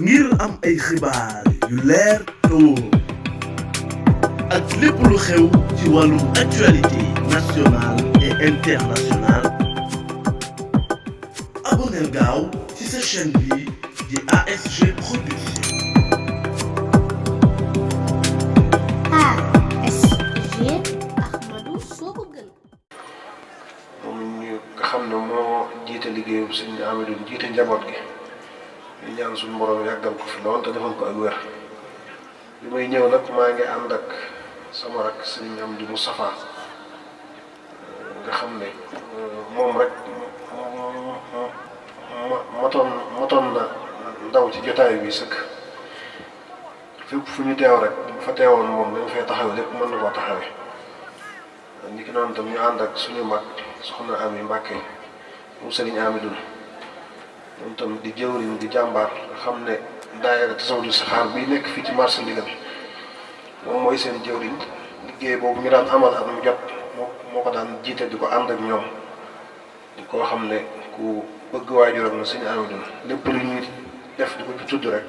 ngir am ay xibaar yu leer te wóor ak lépp lu xew ci wàllum actualité nationale et internationale abonneel gaaw ci sa chaîne bi di ASG Production. ASG Ahmadou Sokogën. moom ñu nga xam ne moo jiite liggéeyu sëñ Amidou jiite njaboot gi ñu ñaan suñu borom yàggal ko fi lool te defal ko ak wér. bi may ñëw nag maa ngi ànd ak sama rak sëñ Amdi Moustapha nga xam ne moom rek matoon na ndaw ci jotaay bi sëkk fépp fu ñu teew rek bu fa teewoon moom dañu fay taxaw lépp mën na koo taxawee. ni ki noonu tam ñu ànd ak suñu mag soxna Ami Mbàkke mu sëriñ Amidou moom tam di jëwriñ di jàmbaar nga xam ne daayira Tasawudu Sixaar bi nekk fii ci marché Ndigal moom mooy seen jëwriñ liggéey boobu ñu daan amal at mu jot moo ko daan jiite di ko ànd ak ñoom di koo xam ne ku bëgg waajuram na sëñ Amidou lépp lu ñuy def di ko ci tudd rek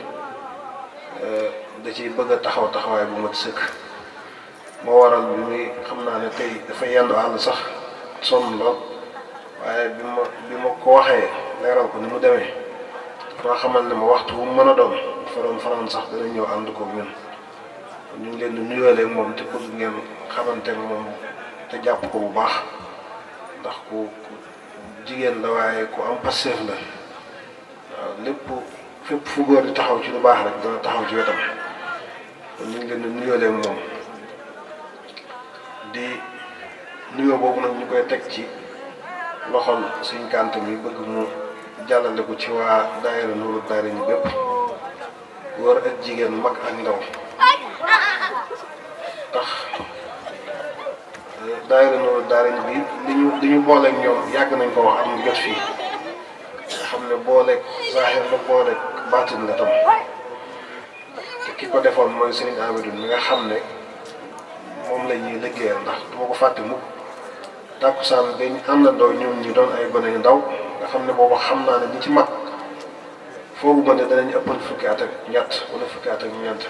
da ciy bëgg a taxawaay bu mat sëkk. moo waral bi muy xam naa ne tey dafa yendu àll sax sonn lool waaye bi ma ko waxee leeral ko ni mu demee dafa xamal ne ma waxtu bu mu mën a doon dafa doon fanaan sax dana ñëw ànd ko ñun ñu ngi leen di nuyoolee moom te bëgg ngeen xamante moom te jàpp ko bu baax ndax ku jigéen la waaye ku am passeef la waaw lépp fépp fu góor di taxaw ci lu baax rek dana taxaw ci wetam kon ñu ngi leen di nuyoolee moom. di nuyoo boobu nag ñu koy teg ci loxol suñ kànt mi bëgg mu jàllale ko ci waa daayira Nuuru Daarayni bépp góor ak jigéen mag ak ndaw tax daayira Nuuru Daarayni bi li ñu booleeg ñoom yàgg nañ ko wax am mu jot fii nga xam ne booleeg zaahir la booleeg baatin la tam te ki ko defoon mooy Sëriñ Amidou mi nga xam ne moom la ñuy liggéeyal ndax du ma ko fàtte mukk tàkkusaan dañ àndandoo ñoom ñi doon ay gone yu ndaw nga xam ne boobu xam naa ne ñi ci mag foogu ma ne danañ ëppal fukki at ak ñett wala fukki at ak ñeent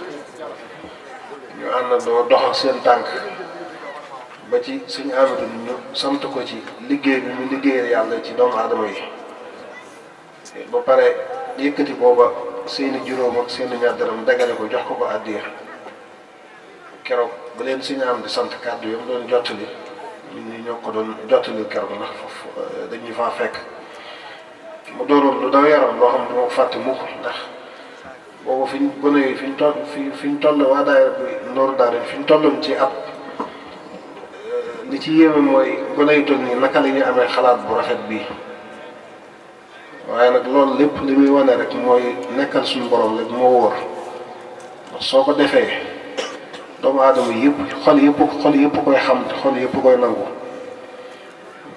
ñu àndandoo dox ak seen tànk ba ci Sëñ Amidou ñu sant ko ci liggéey bi mu liggéeyal yàlla ci doomu aadama yi ba pare yëkkati booba seeni juróom ak seeni ñaar dërëm dagale ko jox ko àddiya keroog ba leen Sëñ Amdi sant kàddu yi mu doon jottali ñun ñi ñoo ko doon jottali keroog ndax foofu dañuy faa fekk mu doonoon lu daw yaram loo xam ne moo ko fàtte mukk ndax boobu fi ñu gone yi fi ñu toll waa daayira bi Nuuru Daarayni fi ñu tolloon ci at li ci yéeme mooy gone yi toll nii naka la ñuy amee xalaat bu rafet bii waaye nag loolu lépp li muy wane rek mooy nekkal suñu borom rek moo wóor ndax soo ko defee doomu aadama yëpp xol yëpp koy xam te xol yëpp koy nangu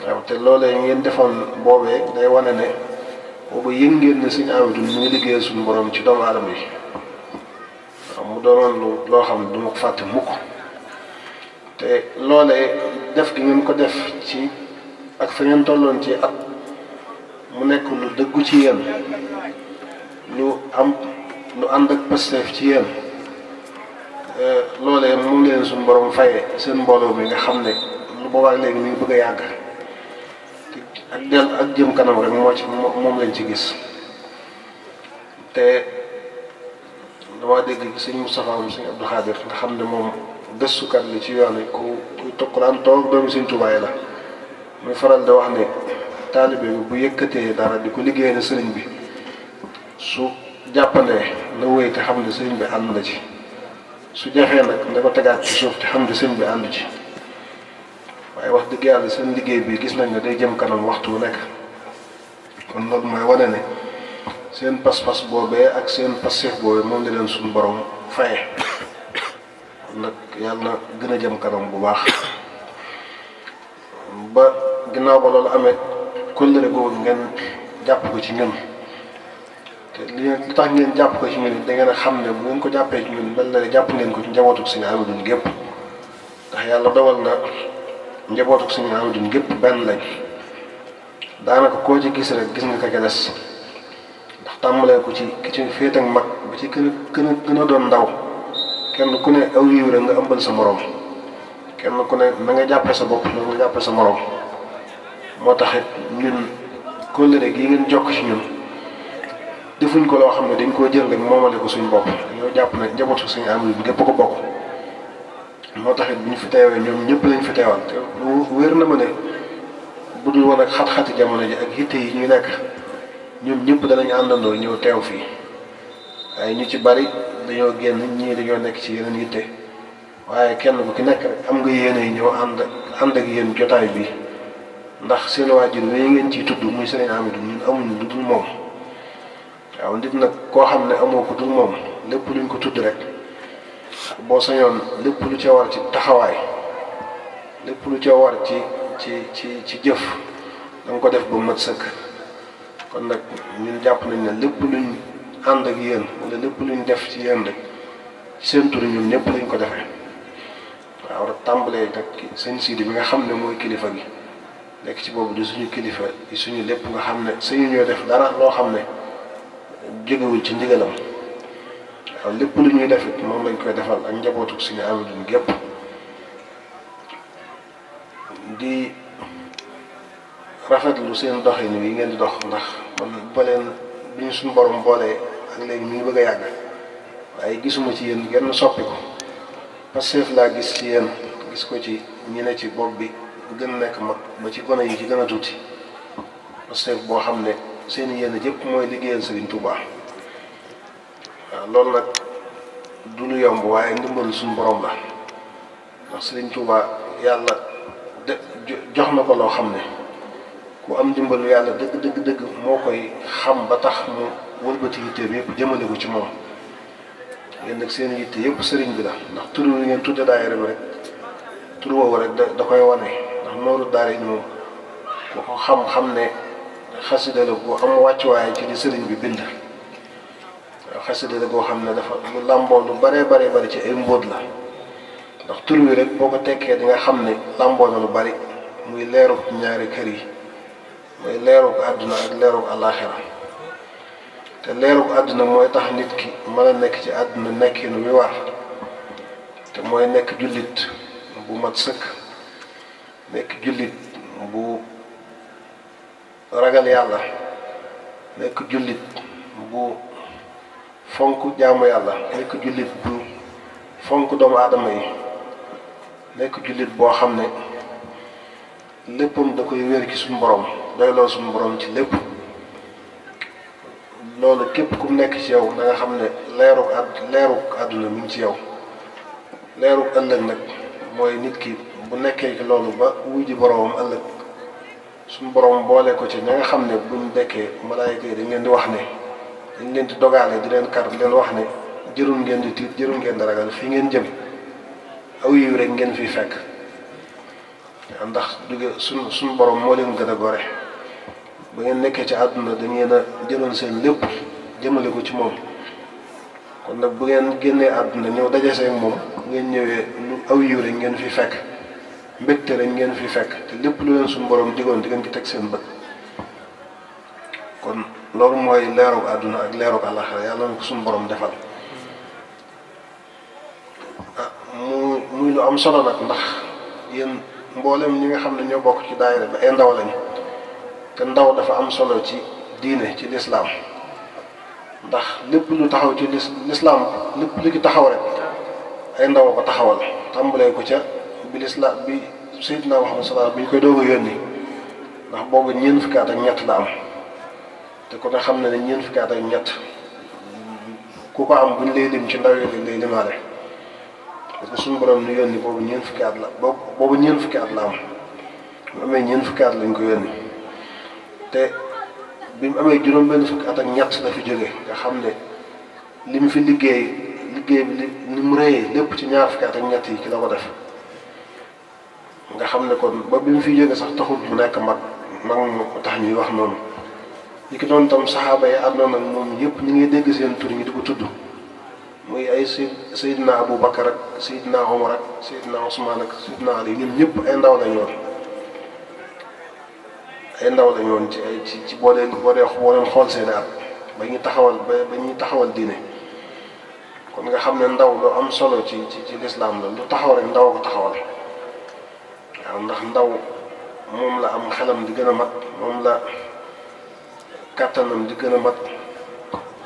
waaw te loolee ngeen defoon boobee day wane ne boobu yëg ngeen ne Sëñ Amidou mu ngi liggéeyal suñu borom ci doomu aadama yi waaw mu doonoon loo xam ne du ma ko fàtte mukk te loolee def gi ngeen ko def ci ak fa ngeen tolloon ci at mu nekk lu dëggu ci yéen lu ànd ak pasteef ci yéen loolee moom leen suñu borom faye seen mbooloo mi nga xam ne lu boobaa léegi mi ngi bëgg a yàgg ak jëm kanam rek moom lañ ci gis te dama dégg sëñ Moustapha moom sëñ Abdou Khadir nga xam ne moom gëstukat li ci yoon wi ku daan toog doomu Sëñ Tuubaa la muy faral di wax ne taalibe bi bu yëkkatee dara di ko liggéeyal sëriñ bi su jàppandee na wéy te xam ne sëriñ bi ànd na ci su jafee nag da ko tegaat ci suuf te xam ne sëriñ bi ànd ci waaye wax dëgg yàlla seen liggéey bi gis nañ ne day jëm kanam waxtu wu nekk kon loolu mooy wane ne seen pas-pas boobee ak seen passif boobee moom la leen suñu borom faye kon nag yàlla gën a jëm kanam bu baax ba ginnaaw ba loolu amee kóllëre googu ngeen jàpp ko ci ñun te li tax ngeen jàpp ko ci ñun da ngeen a xam ne bu ngeen ko jàppee ci ñun mel na ne jàpp ngeen ko ci njabootu Sëñ Amidou gépp ndax yàlla dogal na njabootu Sëñ Amidou gépp benn lañ daanaka koo ci gis rek gis nga ko ca des ndax tàmbalee ko ci ki ci féet ak mag ba ci gën a doon ndaw kenn ku ne aw yiw rek nga ëmbal sa morom kenn ku ne na nga jàppe sa bopp na nga jàppe sa morom moo tax it ñun kóllëre gi ngeen jokk ci ñun defuñ ko loo xam ne dañ koo jël rek moomale ko suñ bopp dañoo jàpp ne njabootu suñu am gépp ko bokk moo tax it bu ñu fi teewee ñoom ñëpp lañ fi teewal te wér na ma ne bu dul woon ak xat-xati jamono ji ak yitte yi ñuy nekk ñoom ñëpp danañ àndandoo ñëw teew fii waaye ñu ci bari dañoo génn ñii dañoo nekk ci yeneen yitte waaye kenn ku ki nekk rek am nga yéene yi ñëw ànd ak yéen jotaay bi ndax seen waajur yi ngeen ciy tudd muy Sëriñ Amidou ñun amuñu lu dul moom waaw nit nag koo xam ne amoo ko dul moom lépp luñ ko tudd rek boo sañoon lépp lu ca war ci taxawaay lépp lu ca war ci jëf da nga ko def ba mat sëkk kon nag ñun jàpp nañ ne lépp luñ ànd ak yéen wala lépp luñ def ci yéen rek ci seen tur ñun ñëpp lañ ko defee waaw rek tàmbalee nag sëñ Sidi bi nga xam ne mooy kilifa gi nekk ci boobu di suñu kilifa di suñu lépp nga xam ne suñu ñoo def dara loo xam ne jógewul ci ndigalam waaw lépp lu ñuy def it moom lañ koy defal ak njabootu suñu Amidou gépp di rafetlu seen doxin yi ngeen di dox ndax man ba leen bi ñu suñu borom boolee ak léegi mi ngi bëgg a yàgg waaye gisuma ci yéen genn soppi ko Pastef laa gis ci yéen gis ko ci ñi ne ci bopp bi gën a nekk mag ba ci gone yi ci gën a tuuti Pastef boo xam ne seen yéen jëpp mooy liggéeyal Serigne Touba waaw loolu nag du lu yomb waaye ndimbalu suñu borom la ndax Serigne Touba yàlla de jox na ko loo xam ne ku am ndimbalu yàlla dëgg moo koy xam ba tax mu wëlbati yitteem yëpp jëmale ko ci moom yéen nag seen yitte yëpp sëriñ bi la ndax tur wi ngeen tudde daayira bi rek tur woowu rek da koy wane ndax nooru daara yi moom ku ko xam ne xasida la bu am wàccuwaay ci li sëriñ bi bind xasida la boo xam ne dafa lu làmboo lu bari ci ay mbóot la ndax tur wi rek boo ko tekkee di nga xam ne làmboo na lu bari muy leeru ñaari kër yi mooy leerug àdduna ak leerug àllaaxira te leerug àdduna mooy tax nit ki mën a nekk ci àdduna nekkinu wi war te mooy nekk jullit bu mat sëkk nekk jullit bu ragal yàlla nekk jullit bu fonk jaamu yàlla nekk jullit bu fonk doomu aadama yi nekk jullit boo xam ne léppam da koy wér ci suñu borom doyloo suñu borom ci lépp loolu képp ku nekk ci yow da nga xam ne leerug àdduna mi ngi ci yow leerug ëllëg nag mooy nit ki bu nekkee ci loolu ba wuy ji boromam ëllëg suñu borom boole ko ci ña nga xam ne buñ dekkee malaayika yi dañ leen di wax ne dañ leen di dogaale di leen kar di leen wax ne jërul ngeen di tiit jërul ngeen di ragal fii ngeen jëm aw yiw rek ngeen fiy fekk ndax duge suñu borom moo leen gën a gore ba ngeen nekkee ci àdduna da ngeen a jëloon seen lépp jëmale ko ci moom kon nag bu ngeen génnee àdduna ñëw daje seen moom ngeen ñëwee lu aw yiw rek ngeen fi fekk mbégte rek ngeen fi fekk te lépp lu leen suñu borom digoon di ngeen ci teg seen bët kon loolu mooy leerug àdduna ak leerug àllaxira yàlla na ko suñu borom defal muy lu am solo nag ndax yéen mboolem ñi nga xam ne ñoo bokk ci daayira bi ay ndaw lañ te ndaw dafa am solo ci diine ci lislaam ndax lépp lu taxaw ci lislaam lépp lu ci taxaw rek ay ndaw ko taxawal tàmbalee ko ca bi lislaam bi Seydina Muhammad sallallahu alayhi wasallam bi ñu koy doog a yónni ndax boobu ñeent fukki at ak ñett la am te ku ne xam ne ñeent fukki at ak ñett ku ko am buñ lay lim ci ndaw yi lay limaale parce que suñu borom nu yónni boobu ñeent fukki at la boobu ñeent fukki at la am bu amee ñeent fukki at lañ ko yónni te bi mu amee juróom-benn fukki at ak ñett la fi jóge nga xam ne li mu fi liggéey bi ni mu rëyee lépp ci ñaar fukki at ak ñett yi ki la ko def nga xam ne kon ba bi mu fi jóge sax taxul mu nekk mag mu tax ñuy wax noonu li ki doon tam saxaaba yi àndoon ak moom yëpp ñu ngi dégg seen tur ñi di ko tudd muy ay Seydina Abu Bakar ak Seydina Omar ak Seydina Ousmane ak Seydina Ali ñun ñëpp ay ndaw lañ woon ci boo leen xool seen at ba ñuy taxawal diine. kon nga xam ne ndaw lu am solo ci lislaam la lu taxaw rek ndaw ko taxawal waaw ndax ndaw moom la am xelam di gën a mat moom la kàttanam di gën a mat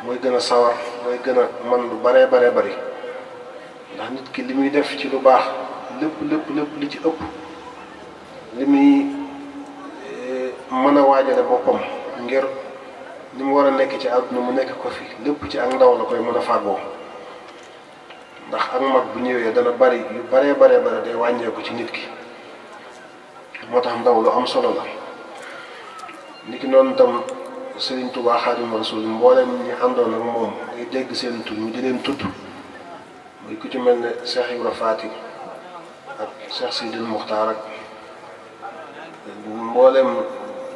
mooy gën a sawar mooy gën a man lu baree bari ndax nit ki li muy def ci lu baax lépp li ci ëpp li muy mën a waajale boppam ngir li mu war a nekk ci àdduna mu nekk ko fi lépp ci ak ndaw la koy mën a fàggoo ndax ak mag bu ñëwee dana bari yu baree day wàññeeku ci nit ki moo tax ndaw lu am solo la nit ki noonu tam Sëriñ Tuubaa Xaadimu Rasuul mboolem ñi àndoon ak moom ngay dégg seen tur ñu di leen tudd muy ku ci mel ne Cheikh Ibra Faati ak Cheikh Sidil Muxtaar ak mboolem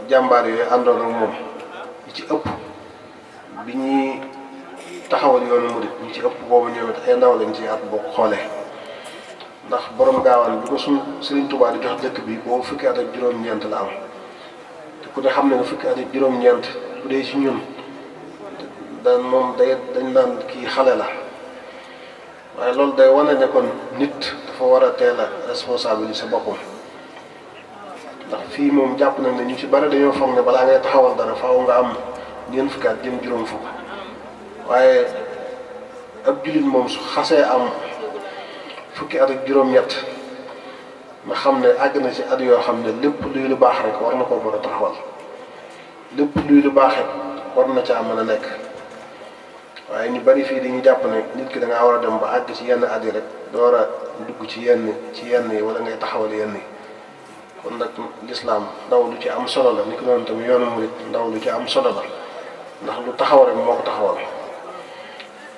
jàmbaar yooyu àndoon ak moom ñi ci ëpp bi ñuy taxawal yoonu murit ñi ci ëpp boobu ñoom it ay ndaw lañ ci at boo xoolee ndax borom gaawaan bi ko suñu Sëriñ Tuubaa di jox dëkk bi boobu fukki at ak juróom-ñeent la am te ku ne xam ne fukki at ak juróom-ñeent bu dee ci ñun dañ naan kii xale la waaye loolu day wane ne kon nit dafa war a teel a responsabiliser boppam ndax fii moom jàpp nañ ne ñu ci bari dañoo foog ne balaa ngay taxawal dara faaw nga am ñeent fukki at jëm juróom fukk waaye ab jullit moom su xasee am fukki at ak juróom-ñett nga xam ne àgg na ci at yoo xam ne lépp luy lu baax rek war na koo mën a taxawal lépp luy lu baax rek war na caa mën a nekk waaye ñu bari fii dañuy jàpp ne nit ki da ngaa war a dem ba àgg ci yenn at yi rek door a dugg ci yenn yi wala ngay taxawal yenn yi kon nag lislaam ndaw lu ci am solo la ni ko noonu tamit yoonu murit ndaw lu ci am solo la ndax lu taxaw rek moo ko taxawal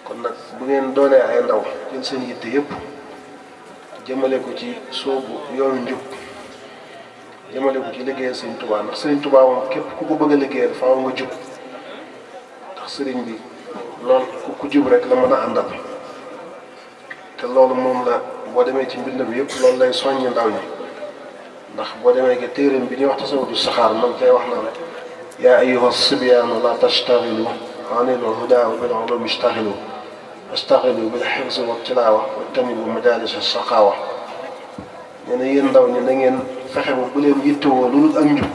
kon nag bu ngeen doonee ay ndaw jël seen yitte yépp jëmale ko ci soobu yoonu njub jëmale ko ci liggéeyal Sëriñ Tuubaa ndax Sëriñ Tuubaa moom képp ku ko bëgg a liggéeyal faaw nga jub ndax sëriñ bi loolu ku jub rek la mën a àndal te loolu moom la boo demee ci mbind bi yëpp loolu lay soññ ndaw ñi ndax boo demee ke téeréem bi ñuy wax tasawudu saxaar man cay wax na ne yaa ayyuha sibyaanu la tashtaxilu anil hudaa bil ulumi ishtaxilu astaxilu bil xifzi wa tilaawa wa tanibu majaalis saqaawa nee na yéen ndaw ñi na ngeen fexe ba bu leen yittewoo lu dul ak njub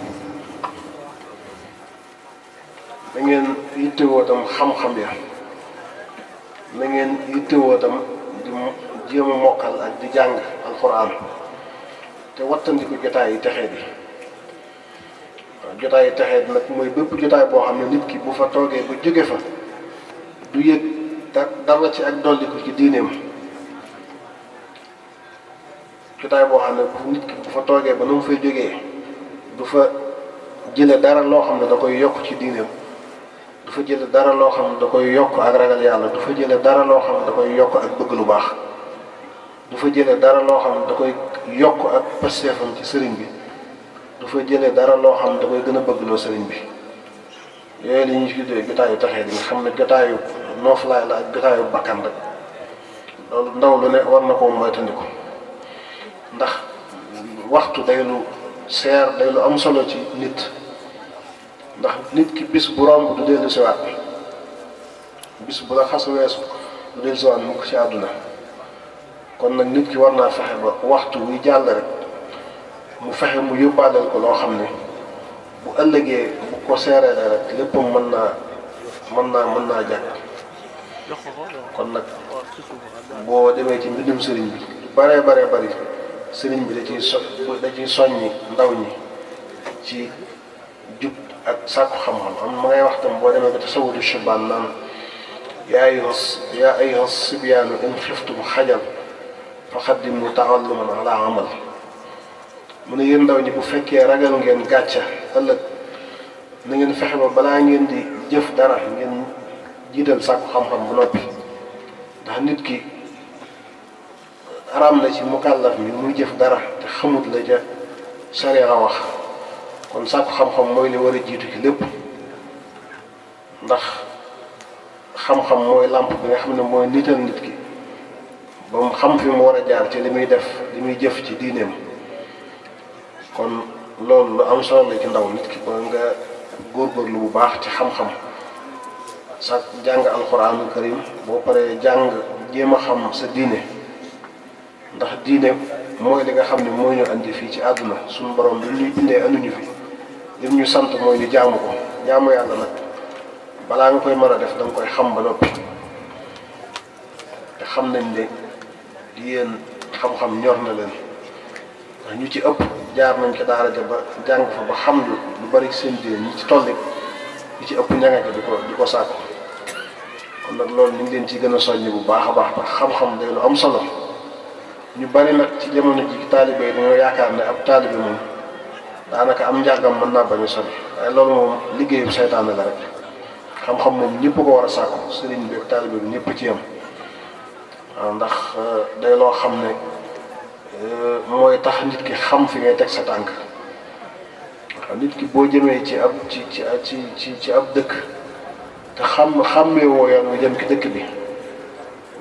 na ngeen yittewoo tam xam-xam ya na ngeen yittewoo tam di jéem a mokkal ak di jàng alxuraan te wattandiku jotaay yi texee bi waaw jotaay yi texee bi nag mooy bépp jotaay boo xam ne nit ki bu fa toogee ba jóge fa du yëg dara ci ak dolliku ci diineem jotaay boo xam ne nit ki bu fa toogee ba nu mu fay jógee du fa jële dara loo xam ne da koy yokk ci diineem du fa jële dara loo xam ne da koy yokk ak ragal yàlla du fa jële dara loo xam ne da koy yokk ak bëgg lu baax du fa jële dara loo xam ne da koy yokk ak pasteefam ci sëriñ bi du fa jële dara loo xam ne da koy gën a bëggloo sëriñ bi yooyu la ñuy tuddee jotaayu taxee di nga xam ne jotaayu nooflaay la ak jotaayu bakkan rek loolu ndaw lu ne war na koo moytandiku ndax waxtu day lu seer day lu am solo ci nit ndax nit ki bis bu romb du dellu siwaat bis bu la xas weesu du dellu siwaat mukk ci àdduna kon nag nit ki war naa fexe ba waxtu wuy jàll rek mu fexe mu yóbbaaleel ko loo xam ne bu ëllëgee bu ko seereele rek léppam mën naa jàkk kon nag boo demee ci mbindum sëriñ bi lu baree bari sëriñ bi da ciy soññi ndaw ñi ci jub ak sàkku xam-xam am ma ngay wax tam boo demee ba tasawudu shubaan naan yaa ayyuha sibyaanu in xiftum xajal fa xaddimu taalluman ala amal mu ne yéen ndaw ñi bu fekkee ragal ngeen gàcca ëllëg na ngeen fexe ba balaa ngeen di jëf dara ngeen jiital sàkku xam-xam bu noppi ndax nit ki araam na ci mukallaf mi muy jëf dara te xamut la ca sariya wax kon sàkku xam-xam mooy li war a jiitu ci lépp ndax xam-xam mooy làmp bi nga xam ne mooy niital nit ki ba mu xam fi mu war a jaar ci li muy def li muy jëf ci diineem kon loolu lu am solo la ci ndaw nit ki ba nga góorgóorlu bu baax ci xam-xam sa jàng alxuraanul karim boo paree jàng jéem a xam sa diine ndax diine mooy li nga xam ne mooy ñu andi fii ci àdduna suñu borom bi ñuy bindee anduñu fi lim ñu sant mooy ñu jaamu ko jaamu yàlla nag balaa nga koy mën a def da nga koy xam ba noppi te xam nañ ne yéen xam-xam ñor na leen ndax ñu ci ëpp jaar nañ ko daara ja ba jàng fa ba xam lu bari seen diine ñi ci tolli ñi ci ëpp ñanga ko di ko sàkku kon nag loolu ñu ngi leen ci gën a soññ bu baax a baax ndax xam-xam day lu am solo ñu bari nag ci jamono ji taalibe yi dañoo yaakaar ne ab taalibe moom daanaka am njàngam mën naa bañ a sori waaye loolu moom liggéeyu seytaane la rek xam-xam moom ñëpp ko war a sàkku sëriñ bi ak taalibe bi ñëpp ci yam waaw ndax day loo xam ne mooy tax nit ki xam fi ngay teg sa tànk waaw nit ki boo jëmee ci ab dëkk te xàmmee woo yoon wi jëm ki dëkk bi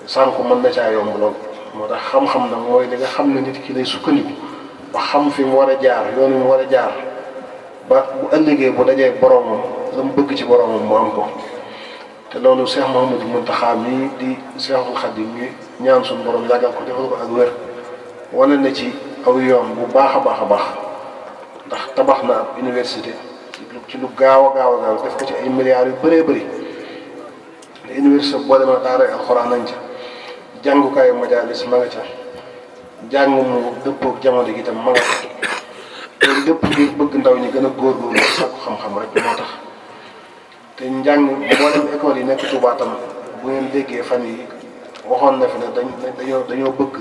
sànku mën na caa yomb lool moo tax xam-xam nag mooy li nga xam ne nit ki lay sukkandiku ba xam fi mu war a jaar yoon wi mu war a jaar ba bu ëllëgee bu dajee boromam la mu bëgg ci boromam mu am ko te loolu Cheikh Mouhamadou Mountakha mii di Cheikhul Khadim mi ñaan suñu borom yàggal ko defal ko ak wér wane na ci aw yoon bu baax a baax a baax ndax tabax na ab université ci lu gaaw a gaaw def ko ci ay milliards yu bëree bëri te université boo demee daara alxuraan nañ ca jàngukaayu majaalis ma nga ca jàng mu dëppook jamono gi tam ma nga ca loolu lépp ngir bëgg ndaw ñi gën a góorgóorlu sàkku xam-xam rek moo tax te njàng boo dem école yi nekk Touba tam bu ngeen déggee fan yi waxoon na fi ne dañoo bëgg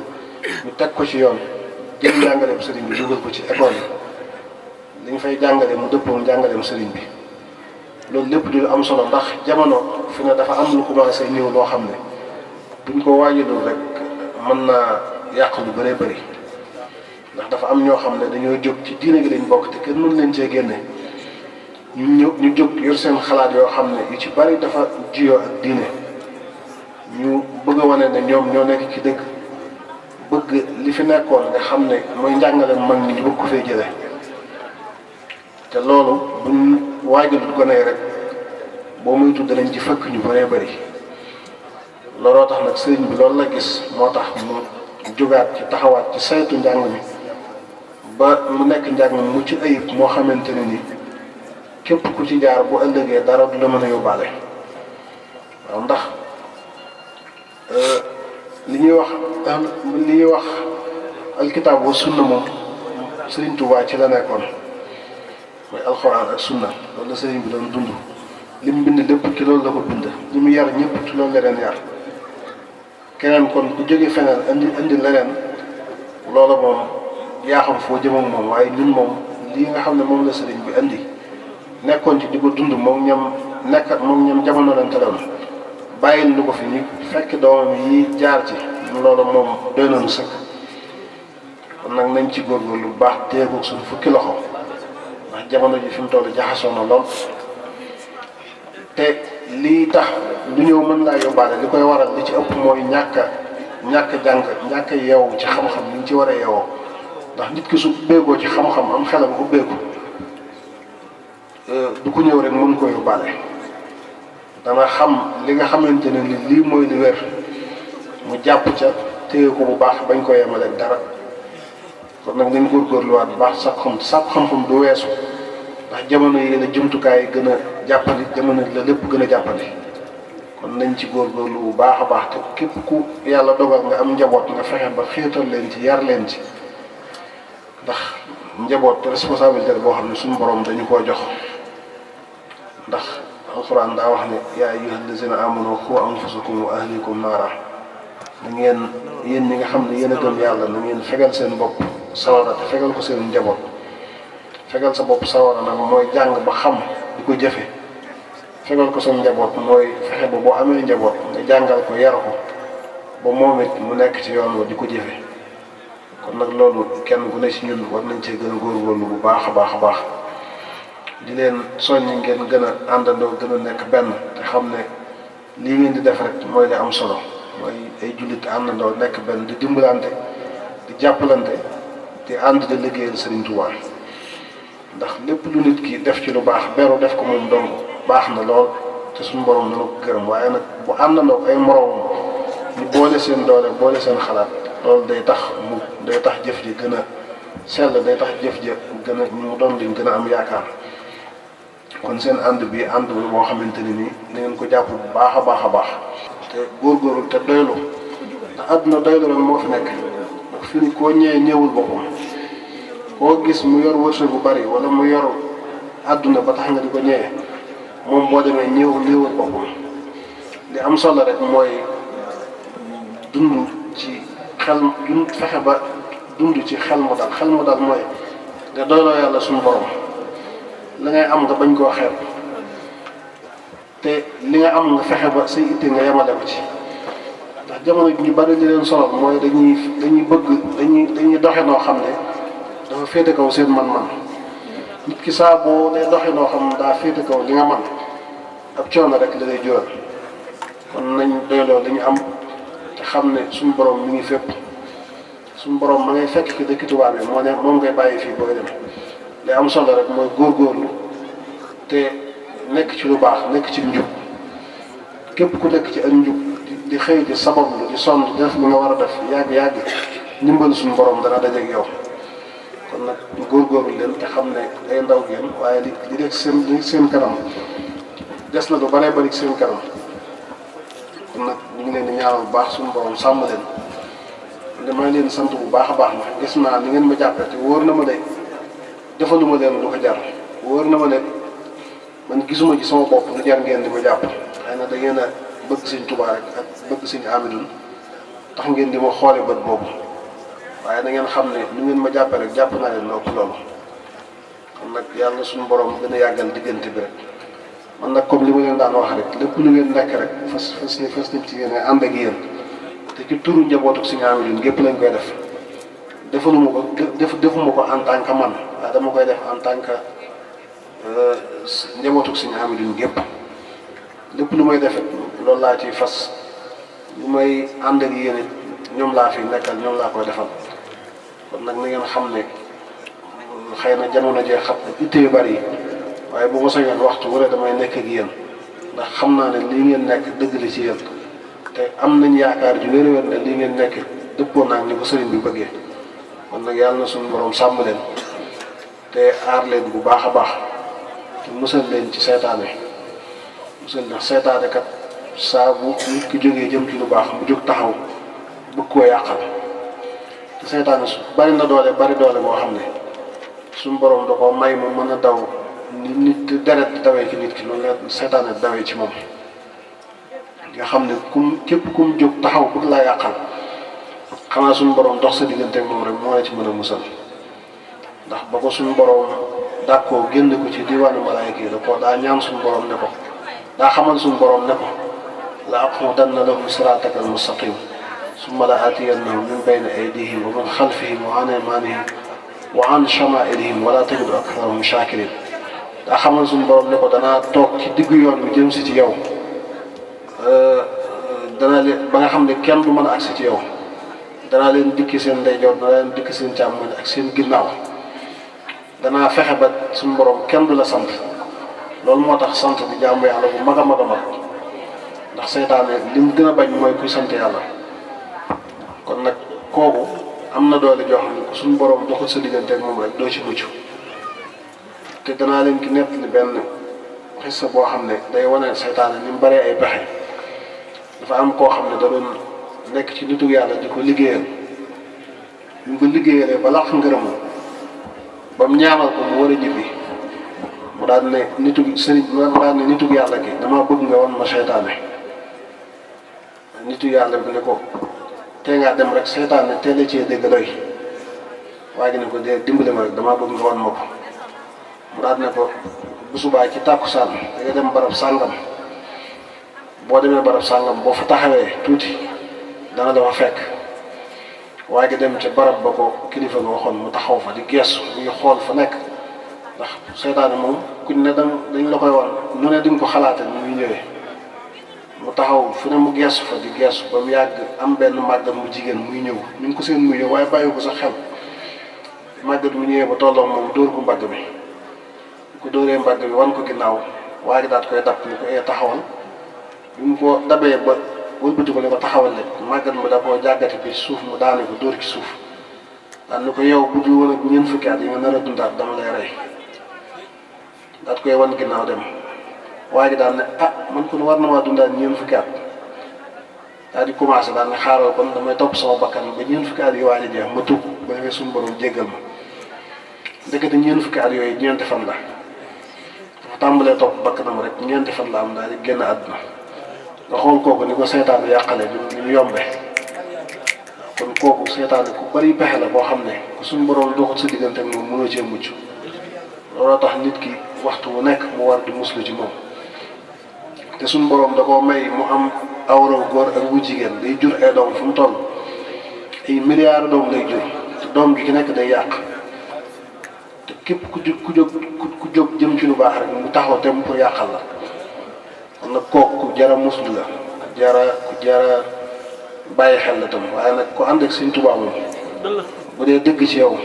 ñu teg ko ci yoon jël njàngaleem sëriñ bi dugal ko ci école yi dañ fay jàngale mu dëppoo njàngaleem sëriñ bi loolu lépp di lu am solo ndax jamono fi ne dafa am lu commencé ñëw loo xam ne buñ ko waajalul rek mën naa yàq lu bëree bëri ndax dafa am ñoo xam ne dañoo jóg ci diine gi lañ bokk te kenn mënu leen cee génne ñu jóg yor seen xalaat yoo xam ne yu ci bari dafa jiyoo ak diine ñu bëgg a wane ne ñoom ñoo nekk ci dëgg bëgg li fi nekkoon nga xam ne mooy njàngale mag ñi ñu bëgg ko fee jële te loolu buñ waajalut gone rek boo muy tudd danañ ci fëkk ñu bëree bëri looloo tax nag sëriñ bi loolu la gis moo tax mu jógaat ci taxawaat ci saytu njàng mi ba mu nekk njàng mi mucc ayib moo xamante ne ni képp ku ci jaar bu ëllëgee dara du la mën a yóbbaale waaw ndax li ñuy wax alkitaab wa sunna moom Sëriñ Tuubaa ci la nekkoon mooy alxuraan ak sunna loolu la sëriñ bi doon dund li mu bind lépp ci loolu la ko bind li mu yar ñëpp ci loolu la leen yar keneen kon bu jógee feneen indi leneen loola moom yaa xam foo jëm ak moom waaye ñun moom lii nga xam ne moom la sëriñ bi indi nekkoon ci di ko dund moom ñam jamono lañ taloon bàyyil lu ko fi ñu fekk doomam yi jaar ci loola moom doy na lu sëkk kon nag nañ ci góorgóorlu bu baax téye ko suñu fukki loxo ndax jamono ji fi mu toll jaxasoo na lool te lii tax lu ñëw mën laa yóbbaale li koy waral li ci ëpp mooy ñàkk jàng ñàkk yeewu ci xam-xam ni ñu ci war a yeewoo ndax nit ki su ubbeekoo ci xam-xam am xelam ubbeeku du ko ñëw rek mën ko yóbbaale dana xam li nga xamante ne ni lii mooy li wér mu jàpp ca téye ko bu baax bañ ko yemale dara kon nag nañ góorgóorluwaat bu baax sàkku xam-xam du weesu ndax jamono yi la jumtukaay yi gën a jàppandi jamono la lépp gën a jàppandi kon nañ ci góorgóorlu bu baax a baax te képp ku yàlla dogal nga am njaboot nga fexe ba xéetal leen ci yar leen ci ndax njaboot responsabilité boo xam ne suñu borom dañu koo jox ndax alxuraan daa wax ne yaa ayyuhal lazina amanu qu anfusakum wa ahlikum naara da ngeen yéen ñi nga xam ne yéen a gëm yàlla na ngeen fegal seen bopp sawara te fegal ko seen njaboot fegal sa bopp sawara nag mooy jàng ba xam di ko jëfe fegal ko seen njaboot mooy fexe ba boo amee njaboot nga jàngal ko yar ko ba moom it mu nekk ci yoon wa di ko jëfe kon nag loolu kenn ku ne ci ñun war nañ cee gën a góorgóorlu bu baax a baax a baax di leen soññi ngeen gën a àndandoo gën a nekk benn te xam ne lii ngeen di def rek mooy li am solo mooy ay jullit àndandoo nekk benn di dimbalante di jàppalante di ànd di liggéeyal Sëriñ Tuubaa ndax lépp lu nit ki def ci lu baax beru def ko moom dong baax na lool te suñu borom dana ko gërëm. waaye nag bu àndandoo ay moroomam ñu boole seen doole boole seen xalaat loolu day tax jëf ji gën a sell, day tax jëf ji gën a mu doon liñ gën a am yaakaar. kon seen ànd bi ànd boo xamante ni nii da ngeen ko jàpp bu baax a baax a baax te góorgóorlu te doylu, ndax àdduna doylu rek moo fi nekk. ndax fi ni koo ñëwee ñëwul boppam, koo gis mu yor wërsëg bu bari wala mu yor àdduna ba tax nga di ko ñëwee moom boo demee ñëwul boppam. li am solo rek mooy dund ci xel, fexe ba dund ci xel mu dal. xel mu dal mooy nga doyloo yàlla suñu borom, la ngay am nga bañ koo xeeb, te li nga am nga fexe ba say itte nga yemale ko ci. ndax jamono ji ñu bari li leen solal mooy dañuy doxe noo xam ne dafa féete kaw seen man-man. nit ki saa boo dee doxe noo xam ne daa féete kaw li nga man ab coono rek la lay jural. kon nañ doyloo li ñu am te xam ne suñu borom mi ngi fépp. suñu borom ma ngay fekk ci dëkk tubaab yi moom ngay bàyyi fii booy dem. li am solo rek mooy góorgóorlu te nekk ci lu baax, nekk ci njub. képp ku nekk ci ak njub di xëy di sabablu di sonn di def li nga war a def yàgg ndimbal suñu borom dana dajeeg yow. kon nag góorgóorlu leen te xam ne ay ndaw ngeen, waaye li nekk seen kanam des na lu baree bari ci seen kanam. kon nag ñu ngi leen di ñaanal bu baax suñu borom sàmm leen. damay leen sant bu baax a baax ndax gis naa ni ngeen ma jàppee te wóor na ma de defaluma leen lu ko jar. wóor na ma ne man gisuma ci sama bopp lu jar ngeen di ma jàpp. xëy na da ngeen a bëgg Sëñ Tuubaa rek ak bëgg Sëñ Amidun tax ngeen di ma xoole bët boobu, waaye da ngeen xam ne lu ngeen ma jàppee rek jàpp naa leen loolu. kon nag yàlla suñu borom gën a yàggal diggante bi rek. man nag comme li ma leen daan wax rek lépp lu ngeen nekk rek fas nañ ci yéen ànd ak yéen te ci turu njabootu Sëñ Amidun gépp lañ koy def. defuma ko en tant que man, waaye dama koy def en tant que njabootu Sëñ Amidun gépp. lépp lu may def loolu laa ciy fas. lu may ànd ak yéen it ñoom laa fi nekkal, ñoom laa koy defal. kon nag na ngeen xam ne xëy na jamono jee xam itte yu bari yi, waaye bu ma sañoon waxtu wu ne damay nekk ak yéen, ndax xam naa ne lii ngeen nekk dëgg la ci yéen. te am nañ yaakaar ju wér-wér ne lii ngeen nekk dëppoo naa ni ko sëriñ bi bëggee. kon nag yàlla na suñu borom sàmm leen te aar leen bu baax a baax te musal leen ci seytaane. ndax seytaane kat saa bu nit ki jógee jëm ci lu baax mu jóg taxaw bëgg koo yàqal. te seytaane su bari doole boo xam ne suñu borom da ko may mu mën a daw nit deret di dawee ci nit ki, loolu la seytaane di dawee ci moom. nga xam ne képp kum jóg taxaw bëgg laa yàqal, xanaa suñu borom dox sa diggante ak moom rek moo la ci mën a musal. ndax ba ko suñu borom dàkkoo génn ko ci diwaanu malaayika yi daa ñaan suñu borom ne ko, daa xamal suñu borom ne ko la aqudanna lahum siraataka al-mustaqim summa la aatiyannahum min bayni aydihim wa min xalfihim wa an aymanihim wa an shamaa'ilihim wa laa tajidu aktharahum shaakiriin. daa xamal suñu borom ne ko danaa toog ci diggu yoon bi jëm si ci yow, danaa leen ba nga xam ne kenn du mën a agsi ci yow. danaa leen dikki seen ndeyjoor, danaa leen dikki seen càmmoñ ak seen ginnaaw. danaa fexe ba suñu borom kenn du la sant. loolu moo tax sant di jaamu yàlla bu mag a mag a mag, ndax seytaane li mu gën a bañ mooy kuy sant yàlla. kon nag kooku am na doole joo xam ne suñu borom doxul sa diggante ak moom rek doo ci mucc. te danaa leen ki nettali benn xissa boo xam ne day wane seytaane ni mu baree ay pexe. dafa am koo xam ne da doon nekk ci nitu yàlla di ko liggéeyal. ñu ko liggéeyalee ba làq ngërëmu ba mu ñaanal ko mu war a ñibbi, mu daal ne nitu yàlla gi dama bëgg nga wan ma seytaane. nitu yàlla bi ne ko tee ngaa dem rek seytaane teel cee dégg doy. waa ji ne ko dee dimbale ma rek damaa bëgg nga wan ma ko. mu daal ne ko bu subaa ci tàkkusaan da nga dem barab sàngam. boo demee barab sàngam boo fa taxawee tuuti dana la fa fekk. waa ji dem ca barab ba ko kilifa nga waxoon mu taxaw fa di geesu muy xool fa nekk. ndax seytaane moom kuñ ne dañ la koy wan nu ne dinga ko xalaate ni muy ñëwee. mu taxaw fu ne mu geesu fa di geesu ba mu yàgg am benn màggat mu jigéen muy ñëw ñu ngi ko seen muy ñëw waaye bàyyi ko sax xel. màggat mu ñëwee ba tolloo moom dóor ko mbagg bi bu ko dóoree mbagg bi wan ko ginnaaw waa ji daat koy dab ni ko taxawal bi mu ko dabee ba wëlbati ko ne ko taxawal rek màggat mi da koo jàggati bi suuf mu daane ko dóor ci suuf daan ni ko yow bu dul woon ak ñeent fukki at yi nga nar a dundaat dama lay rey daat koy wan ginnaaw dem waa ji daan ne man kon war na maa dundaat ñeent fukki at daal di commencé daal ne xaaral kon damay topp sama bakkan ba ñeent fukki at yi waa ji jeex ma tuub ba defee suñu borom jéggal ma ndekete ñeent fukki at yooyu ñeenti fan la dafa tàmbalee topp bakkanam rek ñeenti fan la am daal di génn àdduna nga xool kooku ni ko seytaane yàqale ni mu yombee kon kooku seytaane ku bari pexe la boo xam ne ku suñu borom doxut sa diggante ak moom mënoo cee mucc looloo tax nit ki waxtu wu nekk mu war di muslu ci moom te suñu borom da koo may mu am awraw góor ak wu jigéen day jur ay doom fu mu toll ay milliards doom lay jur te doom ji ki nekk day yàq te képp ku jóg jëm ci lu baax rek mu taxaw tem pour yàqal la kon nag kooku ku jara muslu la ku jara bàyyi xel la tam waaye nag ku ànd ak Sëñ Tuubaa moom bu dee dëgg ci yow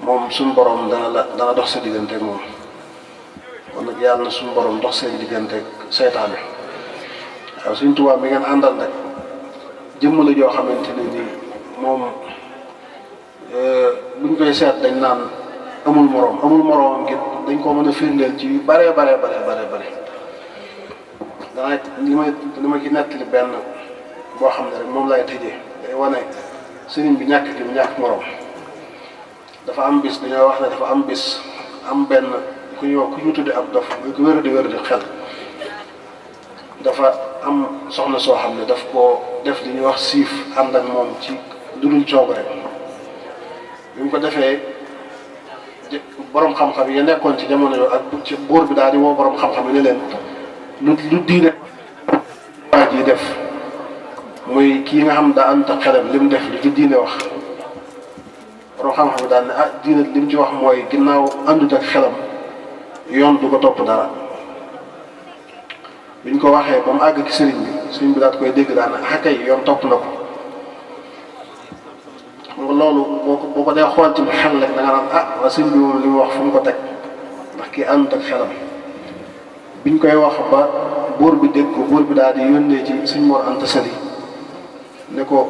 moom suñu borom dana dox sa diggante ak moom kon nag yàlla na suñu borom dox seen diggante ak seytaane waaw Sëñ Tuubaa mi ngeen àndal nag jëmm la joo xamante ne nii moom buñ koy seet dañ naan amul moroom ngir dañ ko mën a firndeel ci bare danaa li ma ci nettali benn boo xam ne rek moom lay tëjee day wane sëriñ bi ñàkk gi mu ñàkk moroom dafa am bis dañoo wax ne dafa am bis am benn ku ñu tudde ab dof muy ko wér di xel dafa am soxna soo xam ne daf koo def li ñuy wax siif ànd ak moom ci lu dul coobare bi mu ko defee borom xam-xam yi nekkoon ci jamono yooyu ak ci buur bi daal di woo borom xam-xam yi ne leen lu diine waa ji def muy kii nga xam daa ànd ak xelam li mu def lu ci diine wax borom xam-xam yi daal ne diine li mu ci wax mooy ginnaaw àndut ak xelam yoon du ko topp dara biñ ko waxee ba mu àgg ci sëriñ bi daal koy dégg daal ne kay yoon topp na ko xam nga loolu boo ko dee xool ci xel rek da nga naan waa sëriñ bi moom li mu wax fu mu ko teg ndax kii àndut ak xelam biñ koy wax ba buur bi dégg ko buur bi daal di yónnee ci Sëñ Mor Anta Sali ne ko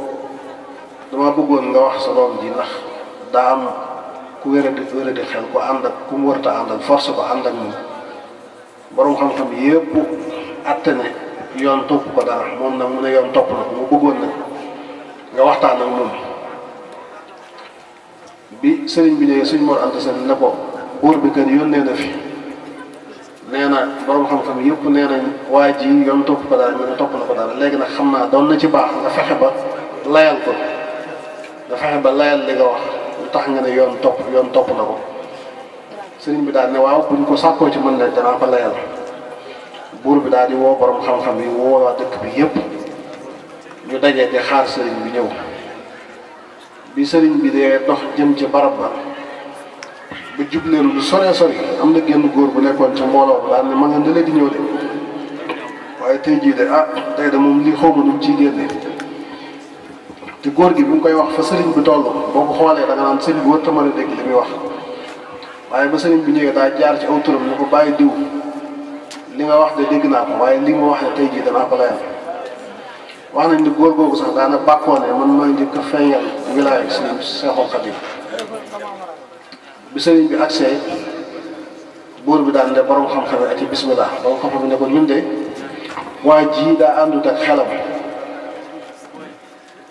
dama bëggoon nga wax sa doom ji ndax daa am ku wéradi xel ko ànd ak ku mu warta àndal force ko ànd ak moom borom xam-xam yépp atte ne yoon topp ko dara moom nag mu ne yoon topp na ko mu bëggoon nag nga waxtaan ak moom bi sëriñ bi ñëwee Sëñ Mor Anta Sali ne ko buur bi kër yónnee na fi nee na borom xam-xam yëpp nee nañ waa ji yoon topp ko dara ñu ne topp na ko dara léegi nag xam naa doon na ci baax nga fexe ba layal ko nga fexe ba layal li nga wax lu tax nga ne yoon topp na ko sëriñ bi daal ne waaw buñ ko sàkkoo ci mën ne danaa ko layal buur bi daal di woo borom xam-xam yi woo waa dëkk bi yëpp ñu dajee di xaar sëriñ bi ñëw bi sëriñ bi dee dox jëm ci barab ba ba jubleen lu sore am na génn góor bu nekkoon ca mbooloo daal ne ma nga ndële di ñëw de waaye tey jii de tey de moom lii xaw ma nu mu ciy génne te góor gi bi mu koy wax fa sëriñ bi toll boo ko xoolee da nga naan sëriñ bi wër ta mën a dégg li muy wax waaye ba sëriñ bi ñëwee daa jaar ci aw turam ne ko bàyyi diw li nga wax de dégg naa ko waaye li ma wax ne tey jii danaa ko layal wax nañ ni góor googu sax daana bàkkoo ne man maa njëkk a feeñal wilaaya sëriñ Seexul Xadiim bi sëriñ bi agsee buur bi daan ne borom xam-xam ak ci bismillah borom xam-xam ne ko ñun de waa ji daa àndut ak xelam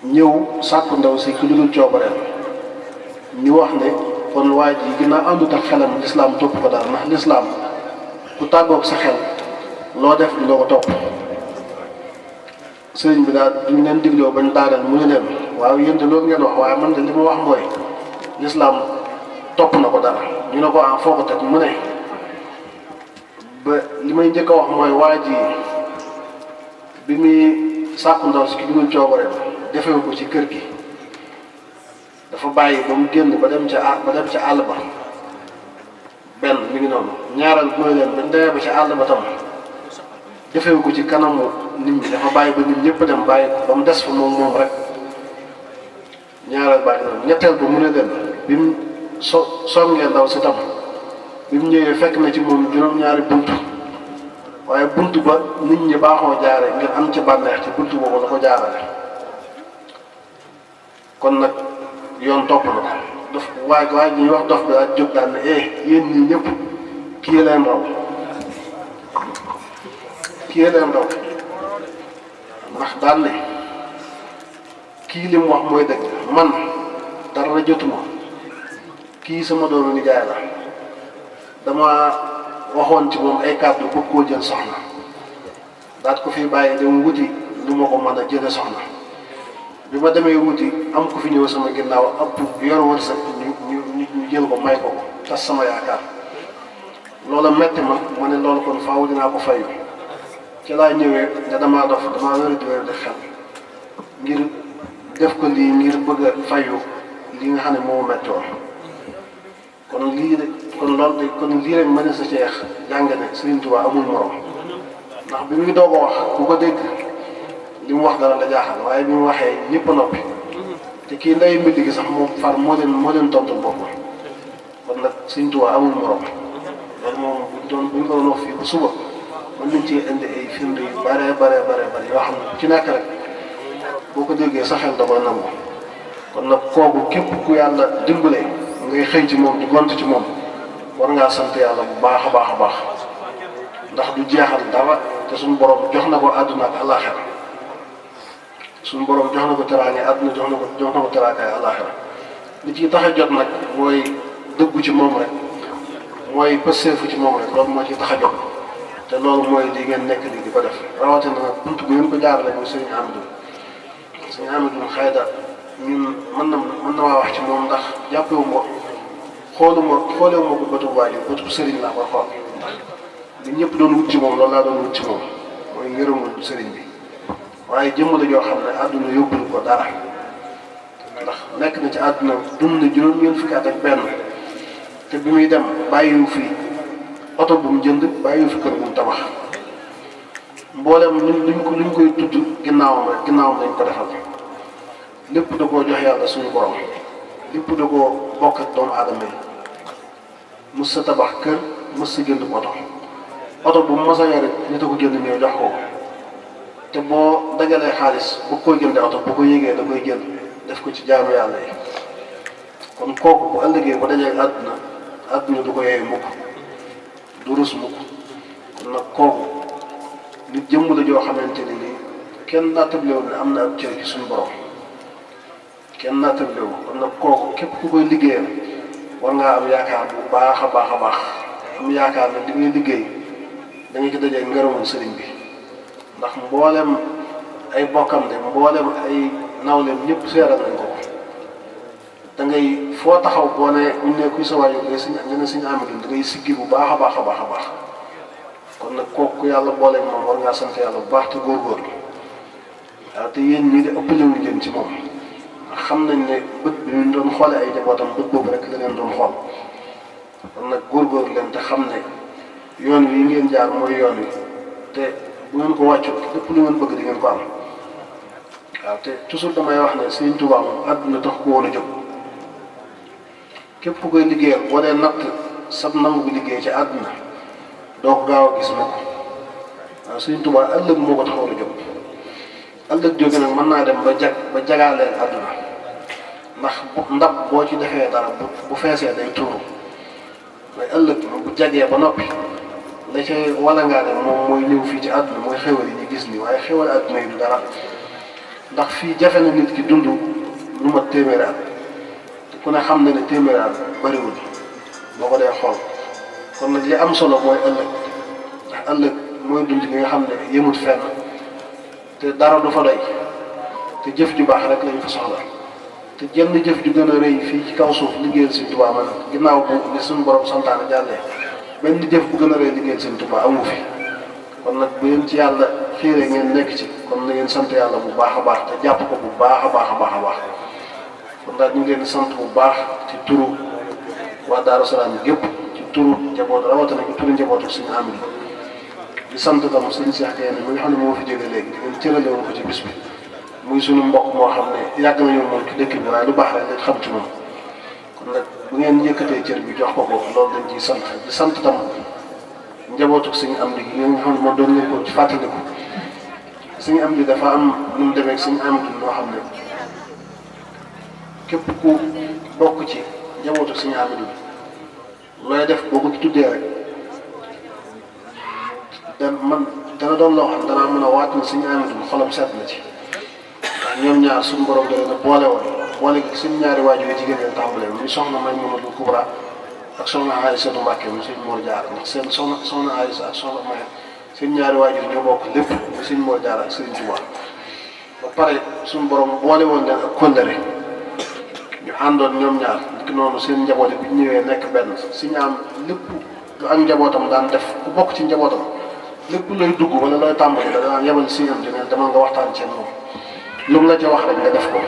ñëw sàkku ndaw si ku dul coobareel ñu wax ne kon waa ji ginnaaw àndut ak xelam lislaam topp ko dara ndax lislaam ku tàggoog sa xel loo def di loo ko topp sëriñ bi daal duñ leen digloo bañ daaneel mu ne leen waaw yéen de loolu ngeen wax waaye man de li ma wax mooy lislaam topp na ko dara ñu ne ko foo ko teg mu ne ba li may njëkk a wax mooy waa ji bi muy sàkku ndaw si ki dugul coobareem defewu ko ci kër gi dafa bàyyi ba mu génn ba dem ca àll ba benn mi ngi noonu ñaareel mooy leen ba demee ba ca àll ba tam defewu ko ci kanamu nit ñi dafa bàyyi ba nit ñëpp dem bàyyi ko ba mu des fa moom rek ñaareel bàyyi noonu ñetteel ba mu ne leen bi mu songee ndaw si tam bi mu ñëwee fekk na ci moom juróom-ñaari bunt waaye buntu ba nit ñi baaxoo jaare ngir am ci bànneex ci buntu boobu la ko jaarale kon nag yoon topp na ko daf waaye ñuy wax dof bi daal jóg daal ne yéen ñii ñëpp kii leen raw ndax daal ne kii li mu wax mooy dëgg man dara jotuma kii sama doomu nijaay la dama waxoon ci moom ay kàddu bëgg koo jël soxna daat ko fi bàyyi dem wuti lu ma ko mën a jële soxna bi ma demee wuti am ku fi ñëw sama ginnaaw ëpp yor wërsëg ñu jël ko may ko tas sama yaakaar loola metti ma ne loolu kon faaw dinaa ko fayu ci laa ñëwee ne damaa wér di xel ngir def ko lii ngir bëgg a fayu li nga xam ne moo mettoon kon lii rek mën na sa ceex jàng ne Sëriñ Tuubaa amul morom ndax bi muy doog a wax ku ko dégg li mu wax dara la jaaxal waaye bi mu waxee ñëpp a noppi te kii nday mbind gi sax moom far moo leen tontu bopp kon nag Sëriñ Tuubaa amul morom loolu moom buñ ko doon wax fii ba suba mën nañ ci indi ay firnde yu bare yoo xam ne ci nekk rek boo ko déggee sa xel da koy nangu kon nag kooku képp ku yàlla dimbalee ngay xëy ci moom di gont ci moom war ngaa sant yàlla bu baax a baax ndax du jeexal dara te suñu borom jox na ko àdduna ak àllaaxira suñu borom jox na ko teraange àdduna jox na ko teraange àllaaxira li ci tax a jot nag mooy dëggu ci moom rek mooy pëseefu ci moom rek loolu moo ci tax a jot te loolu mooy li ngeen nekk nii di ko def rawatina nag bunt bu ngeen ko jaarale muy sëñ Amidou xayda ñun mën na maa wax ci moom ndax jàppewu ma xoolewu ma ko bëtu waajur bëtu sëriñ laa ko xool ndax li ñëpp doon wut ci moom loolu laa doon wut ci moom mooy ngërëmul sëriñ bi waaye jëmm la joo xam ne àdduna yóbbul ko dara ndax nekk na ci àdduna dund na juróom-ñeent fukki at ak benn te bi muy dem bàyyiwu fi oto bu mu jënd bàyyiwu fi kër bu mu tabax mboolem luñ koy tudd ginnaawam lañ ko defal lépp da koo jox yàlla suñu borom lépp da koo bokk ak doomu aadama yi mës sa tabax kër mës sa jënd oto bu mu mës a yore nit a ko jënd ñëw jox ko te boo dagalee xaalis bu koy jëndee oto bu ko yégee da koy jël def ko ci jaamu yàlla yi kon kooku bu ëllëgee bu dajee àdduna du ko yee mukk du rus mukk kon nag kooku nit jëmm la joo xamante ne nii kenn naattablewu ne am na ab cër ci suñu borom kenn naattablewu kon nag kooku képp ku koy liggéeyal war ngaa am yaakaar bu baax a baax am yaakaar ne li ngay liggéey da nga ci dajee ngërëmul sëriñ bi ndax mboolem ay bokkam de mboolem ay nawleem ñëpp seeral nañ ko da ngay foo taxaw boo ne ñu ne kuy sa waajur nga ne Sëriñ Amidou da ngay siggi bu baax a baax kon nag kooku yàlla booleeg moom war ngaa sant yàlla bu baax te góorgóorlu waaw te yéen ñii de ëppale wuñ leen ci moom ndax xam nañ ne bët bi ñu doon xoole ay njabootam bët boobu rek la leen doon xool kon nag góorgóorlu leen te xam ne yoon wi ngeen jaar mooy yoon wi te bu ngeen ko wàccu lépp lu ngeen bëgg di ngeen ko am waaw te toujours damay wax ne Sëriñ Tuubaa moom àdduna tax ko woon a jóg képp ku koy liggéeyal boo dee natt sab nangu bi liggéey ci àdduna doo ko gaaw a gis mukk waaw Sëriñ Tuubaa ëllëg moo ko taxaw a jóg ëllëg jóge nag mën naa dem ba jagaaleel àdduna ndax ndab boo ci defee dara bu feesee day tuuru mais ëllëg bu jagee ba noppi la cay wala ngaa dem moom mooy ñëw fii ci àdduna mooy xéwal yi ñu gis nii waaye xéwal àdduna yi du dara ndax fii jafe na nit ki dund lu mat téeméeri at te ku ne xam na ne téeméeri at bëriwul boo ko dee xool kon nag li am solo mooy ëllëg ndax ëllëg mooy dund gi nga xam ne yëmut fenn te dara du fa doy te jëf ju baax rek lañu fa soxla te jenn jëf ju gën a rëy fii ci kaw suuf liggéeyal Sëriñ Tuubaa man ginnaaw bu li suñu borom santaane jàllee benn jëf bu gën a rëy liggéeyal Sëriñ Tuubaa amu fi kon nag bu ngeen ci yàlla xiiree ngeen nekk ci kon na ngeen sant yàlla bu baax a baax te jàpp ko bu baax a baax kon daal ñu ngi leen di sant bu baax ci turu waa Daaru Salaam gépp ci turu njaboot rawatina ci turu njabootu Sëriñ Amidou di sant tam Sëriñ Cheikh Gaïndé mi nga xam ne moo fi jógee léegi di ngeen cërale woon ko ci bis bi muy sunu mbokk moo xam ne yàgg nañu moom ci dëkk bi waaye lu baax rek lañ xam ci moom kon nag bu ngeen yëkkatee cër bi jox ko loolu dañ ciy sant di sant tam njabootu Sëñ Amdi gi nga xam ne moom doon leen ko ci fàttaliku Sëñ Amdi dafa am nu mu demee ak Sëñ Amdi loo xam ne képp ku bokk ci njabootu Sëñ Amdi bi looy def boo ko ci tuddee rek dana doon loo xam danaa mën a waat na Sëñ Amdi bi xolam seet na ci ndax ñoom ñaar suñu borom da leen a boole woon boole gi suñu ñaari waajur yi jigéen leen tàmbalee muy soxna Maymunatu Kubra ak soxna Aysatu Mbàkke mu Sëñ Mor Jaara ndax seen soxna Aysa ak soxna May seen ñaari waajur ñoo bokk lépp mu Sëñ Mor Jaara ak Sëñ Tuubaa ba pare suñu borom boole woon leen ak kóllëre ñu àndoon ñoom ñaar niki noonu seen njaboot bi ñu ñëwee nekk benn Sëñ am lépp lu ak njabootam daan def ku bokk ci njabootam lépp looy dugg wala looy tàmbali da daan yebal Sëñ am dina demal nga waxtaan ci moom lu mu la ca wax rek nga def ko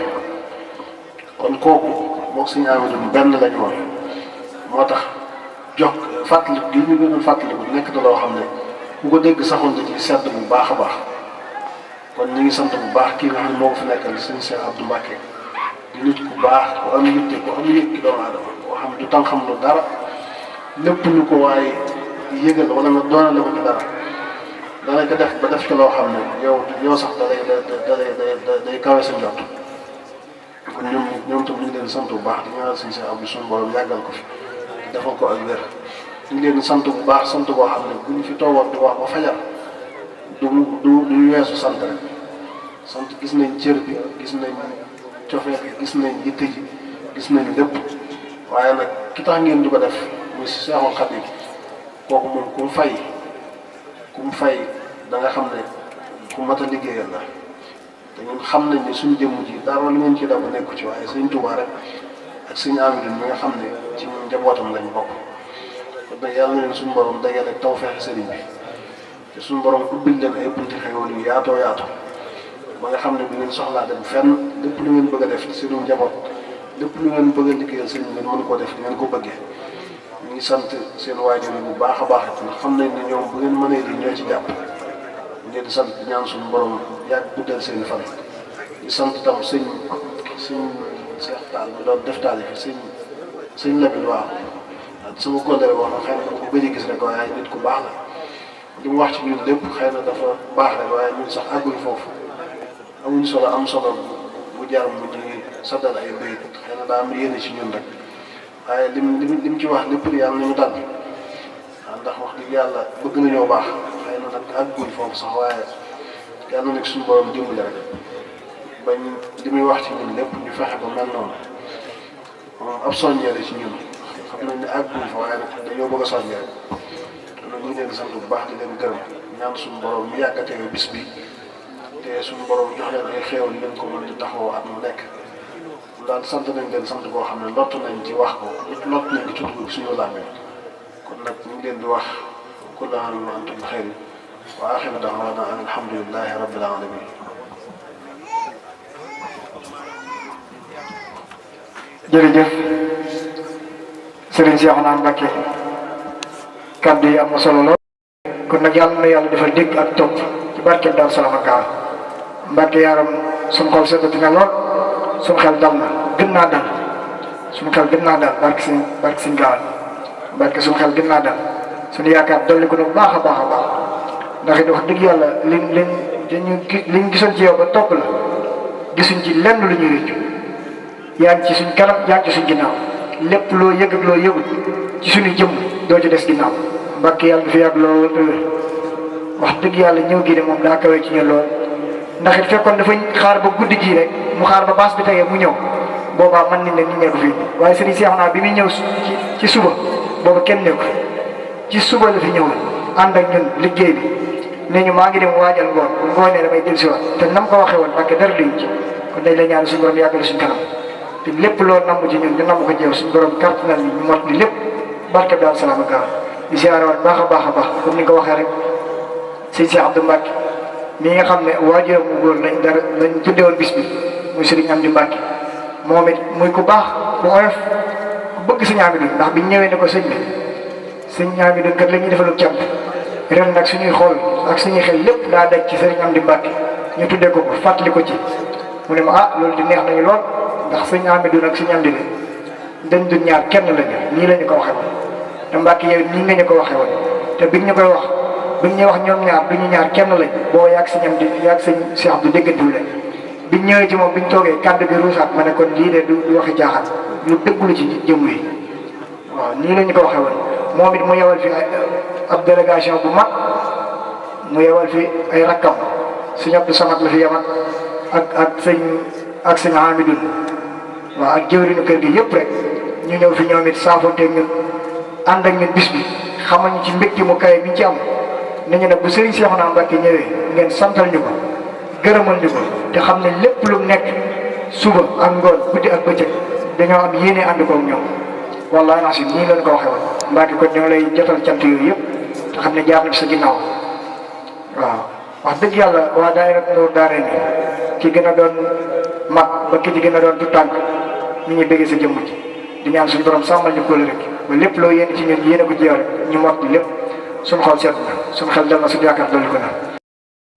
kon kooku moog Sëñ Amadu benn lañu woon moo tax jox fàttaliku gi ñu gën a fàttaliku nekk na loo xam ne ku ko dégg saxoon da ci sedd bu baax a baax kon ñu ngi sant bu baax kii nga xam ne moo ko fi nekkal Sëñ Cheikh Abdou Mbacke di nit ku baax ku am yitte ku am yëg ki doomu aadama koo xam du tànk xam lu dara lépp lu ko waaye yëgal wala nga doonale ko ci dara dana ko def ba def ci loo xam ne yow sax day kawe sa njort kon ñoom tam ñu ngi leen sant bu baax di ñaanal Sëñ Cheikh Abdou suñu borom yàggal ko fi defal ko ak wér ñu ngi leen sant bu baax sant boo xam ne bu ñu fi toogoon di wax ba fajar du weesu sant rek sant gis nañ cër bi gis nañ cofeel bi gis nañ yitte ji gis nañ lépp waaye nag ki tax ngeen di ko def muy Seexul Xadiim kooku moom ku mu fay da nga xam ne ku mat a liggéeyal la te ñun xam nañ ne suñu jëmm ji dara lu ngeen ci dafa nekku ci waaye Sëñ Tuubaa rek ak Sëñ Amadu mi nga xam ne ci njabootam lañ bokk kon nag yàlla na leen suñu borom dajale ak tawfeex sëriñ bi te suñu borom ubbil leen ay bunti xéwal yu yaatoo yaatu ba nga xam ne du ngeen soxlaa dem fenn lépp lu ngeen bëgg a def ci seenu njaboot lépp lu ngeen bëgg a liggéeyal sëriñ bi ngeen mën koo def di ngeen ko bëggee ñu ngi sant seen waajur yi bu baax a baax ndax xam nañ ne ñoom bu ngeen mënee lii ñoo ci jàpp ñu leen di sant di ñaan suñu borom yàgg guddal seen fan di sant tam sëñ Cheikh Tall bi doon def taal yi fi sëñ Lamine waaw ak sama kóllëre wax na xëy na ko bëri gis rek waaye nit ku baax la li mu wax ci ñun lépp xëy na dafa baax rek waaye ñun sax àgguñ foofu amuñ solo am solo bu jar mu ñuy saddal ay bayit xëy na daa am yéene ci ñun rek waaye lim ci wax lépp yàlla nañu dal waaw ndax wax dëgg yàlla bëgg nañoo baax xëy na nag àgguñ foofu sax waaye yàlla nag suñu borom dimbali rek bañ li muy wax ci ñun lépp ñu fexe ba mel noonu moom ab soññee la ci ñun xam nañ ne àgguñ fa waaye nag dañoo bëgg a soññee rek kon nag ñu ngi leen di sant bu baax di leen gërëm ñaan suñu borom ñu yàggatee bis bi te suñu borom jox leen ay xéewal ngeen ko mën di taxawoo at mu nekk daal sant nañ leen sant boo xam ne lott nañ ci wax ko lott nañ ci tudd suñu làmmiñ kon nag ñu ngi leen di wax kullu aamin wa antum bi xayr wa aaxiru da'waana an alhamdulillahi rabbil aalamiin. jërëjëf Serigne Cheikhouna Mbacké kàddu yi am na solo lool kon nag yàlla na yàlla defal dégg ak topp ci barkeem Daaru Salaam ak Gaawaan Mbacké yaram suñu xol seddati na lool suñu xel dal na gën naa dal suñu xel gën naa dal barke Sëñ Gaawaan Mbacké suñu xel gën naa dal suñu yaakaar dolli ko bu baax a baax a baax ndax it wax dëgg yàlla liñ gisoon ci yow ba topp la gisuñ ci lenn lu ñuy rëccu yaa ngi ci suñ kanam yaa ngi ci suñ ginnaaw lépp loo yëg ak loo yëgul ci suñu jëmm doo ci des ginnaaw Mbacké yàlla du fi yàgg lool wax dëgg yàlla ñëw gi de moom daa kawee ci ñun lool ndax it fekkoon dafa xaar ba guddi gii rek mu xaar ba baas bi tegee mu ñëw boobaa man nit ñi nekku fii waaye Serigne Cheikhouna bi muy ñëw ci suba booba kenn nekku ci suba la fi ñëw la ànd ak ñun liggéey bi ne ñu maa ngi dem waajal ngoonee damay dellu si waat te nam ko waxee woon Mbacké dara duñ ci kon dañ la ñaan suñu borom yàggale suñu kanam te lépp loolu namm ci ñun ñu namm ko jeew suñu borom kàttanal ni ñu mot ni lépp barke Daaru Salaam ak Gaawaan di ziare waat baax a baax comme ni nga ko waxee rek sëñ Cheikh Abdou Mbacké mi nga xam ne waajuram mu góor lañ tuddee woon bis bi muy Serigne Amdi Mbacké moom it muy ku baax ku oyof ku bëgg Sëñ Amdi ndax biñ ñëwee ne ko sëñ bi Sëñ Amdi kat la ñuy defal cant ren nag suñuy xool ak suñuy xel lépp daa daj ci Serigne Amdi Mbacké ñu tuddee ko fàttali ko ci mu ne ma loolu di neex nañu lool ndax Sëñ Amdi nag Sëñ Amdi dañ du ñaar kenn lañu nii la ñu ko waxee woon te Mbacké yow nii nga ñu ko waxee woon te biñ ñu koy wax biñ ñuy wax ñoom ñaar duñu ñaar kenn lañ boo yàgg si ñam di yàgg sëñ Cheikh Abdou déggantiwu leen biñ ñëwee ci moom biñ toogee kàddu gi ruusaat ma ne kon lii de du waxi jaaxal lu dëggulu ci jëmm yi waaw nii la ñu ko waxee woon moom it mu yewal fi ab délégation bu mag mu yewal fi ay rakkam sëñ Abdou Samad la fi yemal ak sëñ Hamidoun waaw ak jëwriñu kër gi yëpp rek ñu ñëw fi ñoom it saafonteeg ñun ànd ak ñun bis bi xamal ñu ci mbégte mu kawe biñ ci am nañu ne bu Serigne Cheikhouna Mbacké ñëwee ngeen santal ñu ko gërëmal ñu ko te xam ne lépp lu nekk suba ak ngoon guddi ak bëccëg dañoo am yéene ànd koog ñoom wallaahi naa si nii lañ ko waxee woon Mbacké kon ñoo lay jotal cant yooyu yëpp te xam ne jaar na fi sa ginnaaw waaw wax dëgg yàlla waa daayira Nour Daarayni ki gën a doon mag ba ki ci gën a doon tu tànk ñu ngi bëggee sa jëmm ji di ñaan suñu borom sàmmal ñu kóol rek ba lépp loo yéene ci ñun yéene ko ci yow rek ñu mot lépp suñu xol seet na suñu xel dal na suñu yaakaar dolli ko na